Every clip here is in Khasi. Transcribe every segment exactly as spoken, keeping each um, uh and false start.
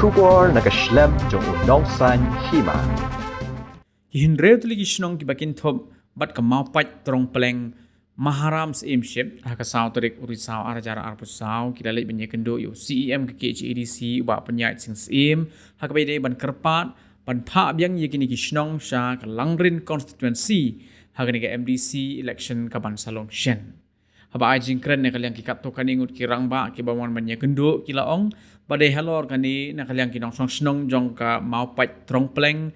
Khubor na ka shlem jong u nongsaiñ hima. Ki hynriew tylli ki shnong kiba kynthup bad ka Mawpait Throngpleng Maharam Syiemship ha ka saw tarik u Risaw ar hajar arphew saw ki la leit ban ïakynduh ïa u C E M ka K H A D C u Bah Pynïaid Sing Syiem ha kaba ïadei ban kyrpad ban phah biang ïa kine ki shnong sha ka Langrin Constituency ha kane ka M D C election kaban sa long shen. Haba ai jingkren na ka liang ki katto katne ngut ki rangbah kiba wan ban ïakynduh ki la ong ba dei halor kane na ka liang ki nongshong shnong jong ka Mawpait Throngpleng,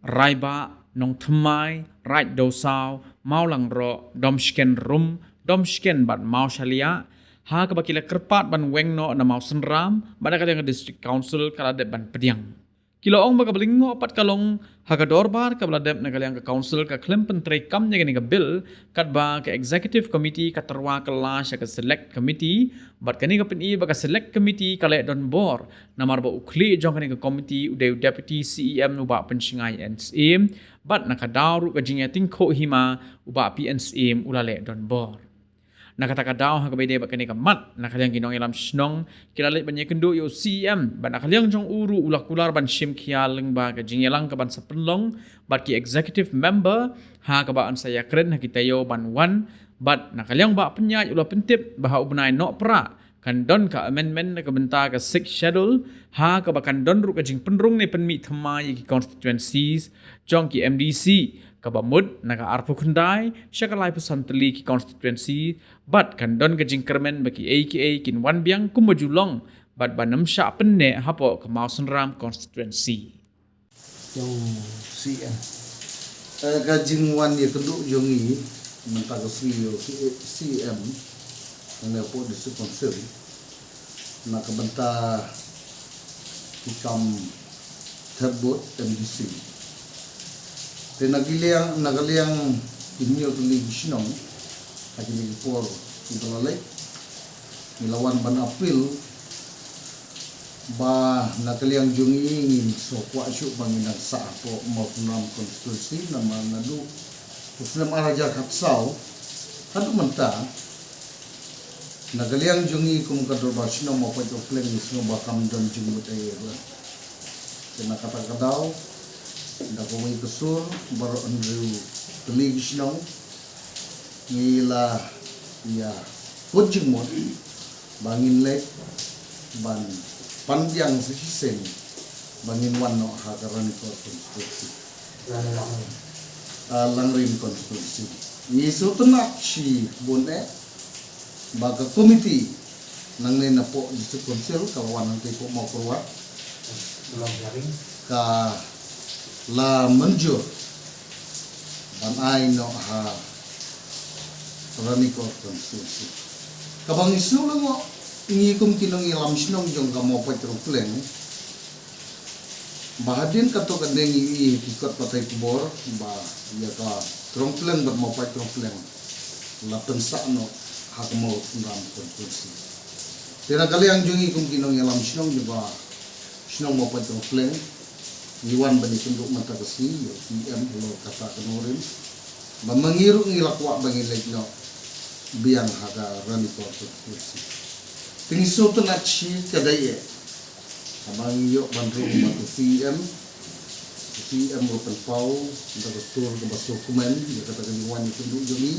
Raibah, Nongthymmai, Raid Dewsaw, Mawlangroh, Domshken Rum, Domshken bad Mawshaliah ha kaba ki la kyrpad ban weng noh na Mawsynram bad na ka liang ka District Council ka la dep ban pdiang. Ki la ong ba kaba lyngngoh pat ka long ha ka dorbar kaba la dep na ka liang ka Council ka khlem pyntreikam ïa kane ka bill, katba ka Executive Committee ka tyrwa kylla sha ka Select Committee bad kane ka pyni ba ka Select Committee ka leh donbor namar ba u khlieh jong kane ka committee u dei u Deputy C E M u Bah Pynsngew N Syiem bad na ka daw ruh ka jingïatyngkhuh hima u Bah P N Syiem u la leh donbor. Na kata ka daw ha kaba ïadei bad kane ka mat na ka liang ki nongïalam shnong ki la leit ban ïakynduh ïa u C E M bad na ka liang jong u ruh u la kular ban shim khia lyngba ka jingïalang kaban sa pynlong bad ki executive member ha kaba yn sa ïakren ha ki taïew ban wan bad na ka liang Bah Pynïaid u la pyntip ba ha u bnai Nohprah kan don ka amendment na ka bynta ka Sixth Schedule ha kaba kan don ruh ka jingpynrung ne pynmih thymmai ïa ki constituencies jong ki M D C kaba mut na ka arphew khyndai sha ka laiphew san tylli ki constituency bad kan don ka jingkyrmen ba kiei kiei kin wan biang kumba ju long bad ban ym shah pynneh hapoh ka Mawsynram constituency. Jong C M. Eh, ka jingwan ïakynduh jong ngi mynta ka sngi ïa u C M hangne hapoh District Council na ka bynta ki kam thep vote M D C. Te na ki liang, na ka liang ki hynñiew tylli ki shnong ha kine ki por kiba la leit ngi la wan ban appeal ba na ka liang jong ngi ngin sa kwah shuh ba ngin nang sah hapoh Mawsynram constituency namar naduh u snem ar hajar khatsaw haduh mynta na ka liang jong ngi kum ka dorbar shnong Mawpait Throngpleng ngi sngew ba kam don jingmut ei ei ruh. Te na kata ka daw da kawei ka sur baroh hynriew tylli ki shnong ngi la ïa kut jingmut ba ngin leit ban pan biang sa shisien ba ngin wan noh ha ka Ranikor constituency. Ah, Langrin constituency. Ngi sngewtynnat shibun eh ba ka committee nangne napoh District Council ka la wan hangtei hapoh Mawkyrwat ka la mynjur ban ai noh ha Ranikor constituency. Kaba ngi sngew lyngngoh ngi kum ki nongïalam shnong jong ka Mawpait Throngpleng ba hadien katto katne ngi ïohi ha ki kot pathai khubor ba ïa ka Throngpleng bad Mawpait Throngpleng la pynsah noh ha ka Mawsynram constituency. Te na ka liang jong ngi kum ki nongïalam shnong jong ka shnong Mawpait Throngpleng ngi wan ban ïakynduh mynta ka sngi ïa u C M halor kata ka nongrim ba ma ngi ruh ngi la kwah ba ngin leit noh biang ha ka Ranikor constituency. Te ngi sngewtynnat shi ka dei eh haba ngi ïoh ban rung bad u C M, u C M ruh u pynpaw da ka sur kaba sngewkmen ïa kata ka jingwan ïakynduh jong ngi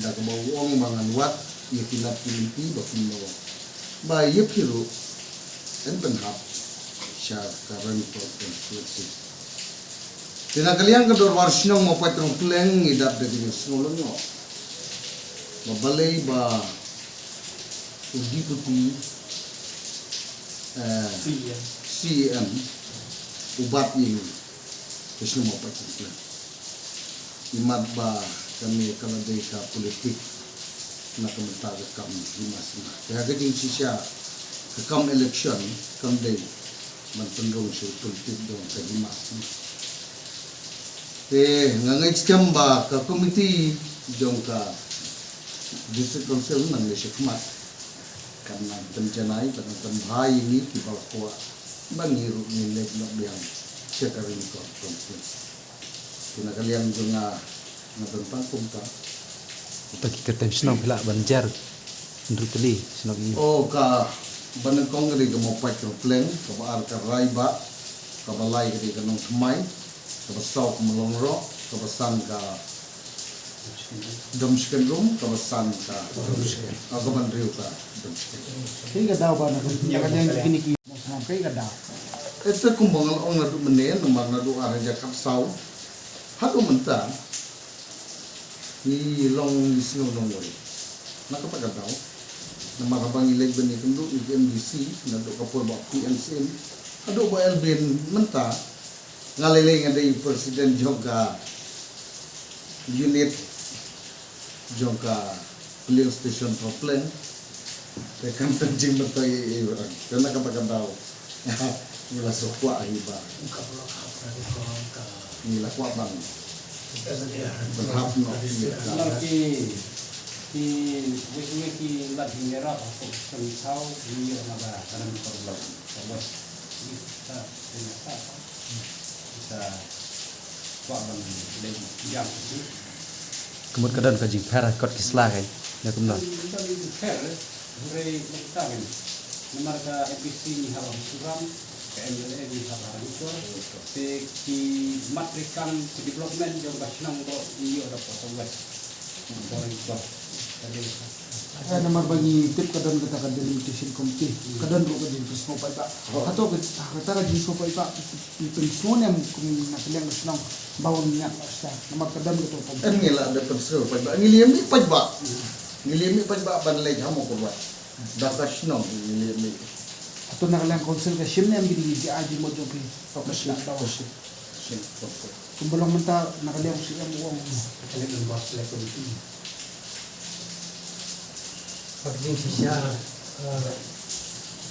da kaba u ong ba ngan wad ïa ki lad ki lynti ba kumno ba ïa phi ruh yn pynhap sha ka Ranikor constituency. Te na ka liang ka dorbar shnong Mawpait Throngpleng ngi dap da ka jingsngew lyngngoh ba balei ba u Deputy, eh, C M u bat ïa ngi ka shnong Mawpait Throngpleng. Imat ba kane ka la dei ka politik na ka bynta ka kam hima sima. Te ha ka jingshisha ka kam election kam dei ban pynrung sha u politik jong ka hima sima. Te nga ngeit skhem ba ka komiti jong ka District Council nangne shakhmat kan nang pynjanai, kan nang pynbha ïa ngi kiba la kwah ba ngi ruh ngin leit noh biang sha ka Ranikor constituency. Te na ka liang jong nga nga don tang kumta. Uta ki kyrteng shnong phi lah ban jer hynriew tylli shnong i. Oh, ka Ba nyngkong ka dei ka Mawpait Kyrpleng, kaba ar ka Raibah, kaba lai ka dei ka Nongthymmai, kaba saw ka Mawlyngrok, kaba san ka Domskenrum, kaba san ka Domsken, ah, kaba hynriew ka Domsken. Kaei ka daw ba na ka, na ka liang kine ki Muslim, kaei ka daw? Ita kumba nga la ong naduh mynne, namar naduh ar hajar khatsaw haduh mynta, ngi long ngi sngew nongwei. Na kata ka daw, namar haba ngi leit ban ïakynduh ïa ki M D C, naduh ka por ba P N C M haduh ba L B N mynta, nga lei lei nga dei president jong ka unit jong ka polling station Kyrpleng. Te kam pynjing betul ïa ïa orang. Te na kata ka daw, ngi la sngewkwah hi ba ngi la kwah ban ban hap noh ïa ka. Namar ki, ki, ki, ki lad ki mera ba ko kan saw ki ïa na ba ka dang ko lo. Ka wes. Ni ta, ni ta. Kita kwah ban leh jam. Ka mut ka don ka jingpher kot ki sla kai. Na kumno? Ka don ka jingpher, hynrei mynta kan. Namar ka M D C ngi hap ha Mizoram, ka M L A ngi hap ha Ranikor, te ki mat treikam ki development jong ka shnong ba ngi ïoh da ka wes. Ka Ranikor. Ka dei ka. Ah, namar ba ngi tip ka don kata ka delimitation committee, ka don ruh ka jingpynsngew paidbah. Oh. Hato ka, kata ka jingpynsngew paidbah, pyn-, pynsngew ne em kum na ka liang ka shnong ba wan ñiat la sha, namar ka don kata ka committee. Em ngi la da pynsngew paidbah, ngi leit mih paidbah. Ngi leit mih paidbah ban leit ha Mawkyrwat. Da ka shnong ngi leit mih. Hato na ka liang council ka shim ne em ki dei ki ai jingmut jong ki. Ka shim, ka shim. Kumba long mynta na ka liang C M u ong. Ka liang bas le committee. Ka jingshisha, ah,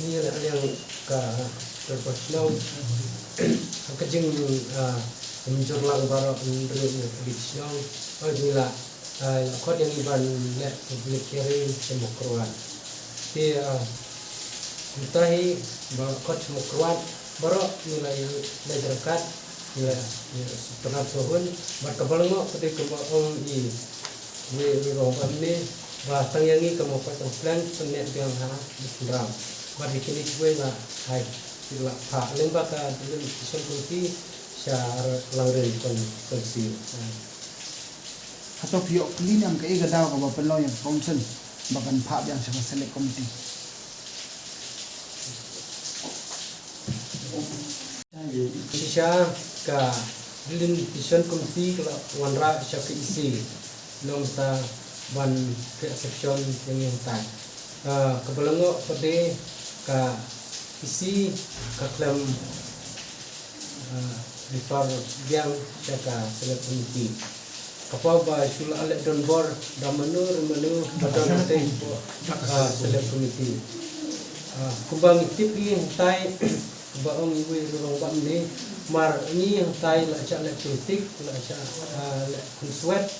ngi la ka liang ka, ka professional. Ka jing, ah, mynjur lang baroh ngi ri ngi ka professional. Ka jing la Ah, ïa, khot ïa ngi ban leh public hearing sha Mawkyrwat. Te, ah, mynta hi ba khot sha Mawkyrwat, baroh ngi la ïa leh jingkat, ngi la ïa sngewtynnat sngewhun, bad kaba lyngngoh ka dei kaba ong i, i, i rong ba mynne, ba tang ïa ngi ka Mawpait Kyrpleng, pyneh biang ha, i Sumram. Bad ïa kine kiwei la, hai, ki la phah lyngba ka delimitation committee, sha Langrin kon, kon siew. Hato phi ïoh kylli ne em kaei ka daw kaba pynlong ïa ka council ba kan phah biang sha ka select committee? Shisha ka delimitation committee ka la wanrah sha ka E C. Nangta ban ka exception ïa ngi hangtai. Ah, kaba lyngngoh ka dei ka E C ka khlem ah, refer biang sha ka select committee. Ka paw ba shu la leh don bor da mano re mano ba don te, ah, select committee. Ah, kumba ngi tip ngi hangtai ba ong iwei i rong ba ne mar ngi hangtai la sha leh politik, la sha, ah, leh kunswet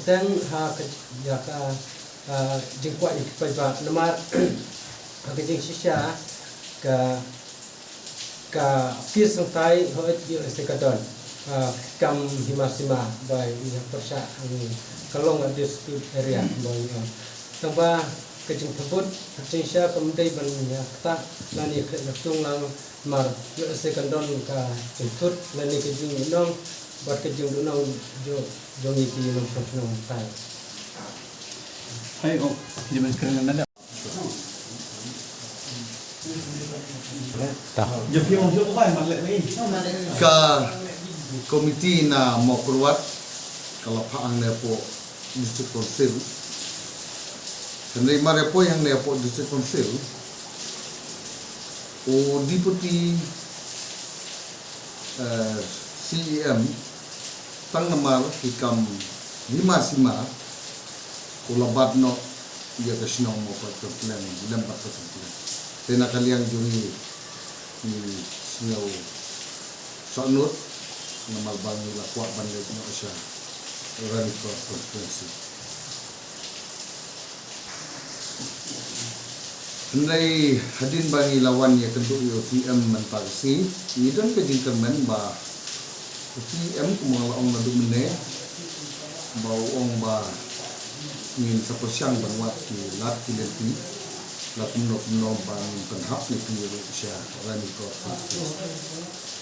teng ha ka, ïa ka, ah, jingkwah ïa ki paidbah namar ha ka jingshisha ka Ka office hangtai hooid ïoh se ka don, ah, kam hima sima ba ïa pyrshah hangne ka long a dispute area ba ïa. Tangba ka jingthubut ka jingshisha kam dei ban ïa ktah lane khleh ïa tung lang mar ïoh se ka don ka jingthut lane ka jingduhnong bad ka jingduhnong jong, jong ngi ki nongshong shnong hangtai. Hai, oh, dia main keren nada. Ka komiti na Mawkyrwat ka la phah hangne hapoh District Council. Hynrei mar ïa poi hangne hapoh District Council, u Deputy, eh, C E M, tang namar ki kam hima sima u la bat noh ïa ka shnong Mawpait Kyrpleng lem bad ka Kyrpleng. Te na ka liang jong ngi, ngi sngew sahnut namar ba ngi la kwah ban leit noh sha Ranikor constituency. Hynrei hadien ba ngi la wan ïakynduh ïa u C M mynta ka sngi, ngi don ka jingkyrmen ba u C M kumba nga la ong naduh mynne ba u ong ba ngin sa pyrshang ban wad ki lad ki lynti. la kumno kumno ban pynhap ïa phi ruh sha ran ïa ka Khrist.